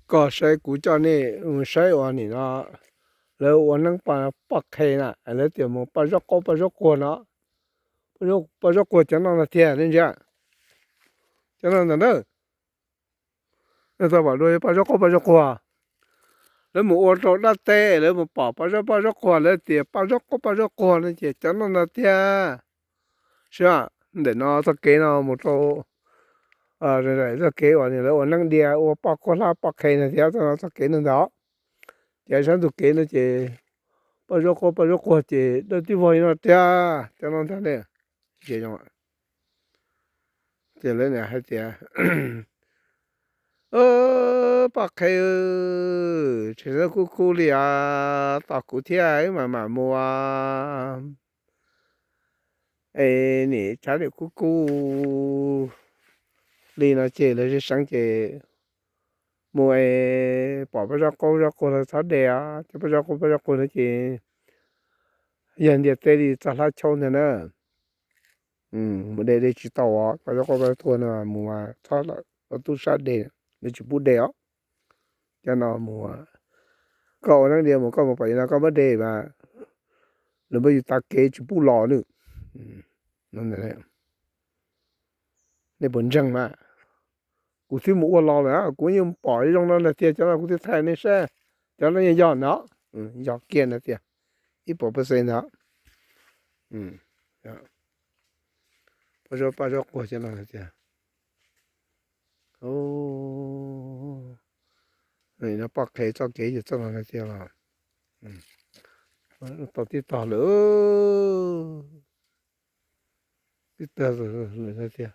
Koj saib kuv coj nej mus saib ua nim no lawv ua neeb poj qhe na, lawv tias mus paj zaub qaub paj zaub quag no, paj zaub quag cov no ntag tiag nej ntsia. Cov no ntag na, nej tau pom dua paj zaub qaub paj zaub quag. Lawv mus ua rau dab teb lawv mus pom paj zaub paj zaub quag lawv tias paj zaub qaub paj zaub quag no ces cov no ntag tiag. Saib ntawm no txoj kev no mus rau txoj kev uas lawv ua neeb diav ua poj quag hlab poj qhe no thiab txoj no txoj kev no ntag. Ces sab ntug kev no ces paj zaub qaub paj zaub quag ces dawb tib vog no tiag cov no ntag ne. Ces lawv hais tias, poj qhe, tseem kub kub li os, tos kuv thiab wb mam mam mus. Es nim tshav nws kub kub li no ces lawv seev seev ces mus es pom paj zaub qaub zaub quag los txhob de os, cov paj zaub qaub paj zaub quag no ces yog ntiaj teb li txoj hlab chaub ntag na. Mus de de tsis tau os, paj zaub qaub paj zaub quag no mus mas txhob los tub sab de, lawv tsis pub de os. Cov no mus, koj ua neeb diav mus koj mus pom li no koj muab de mas lawv muab yus tav kev tsis pub los nawb. Nej puas ntseeg mas, kuv twb mus ua los lawm, kuv yeej pom zoo no ntag tiag, cov no kuv twb thaij nej saib, cov no yeej yog no, yog kiag ntag tiag, ib puas pawj xees ntag. Paj zaub paj zaub quag cov no ntag tiag. No poj qhe txoj kev yog txoj no ntag tiag los, tau tib tog lawm, tib tog lawm ntag tiag.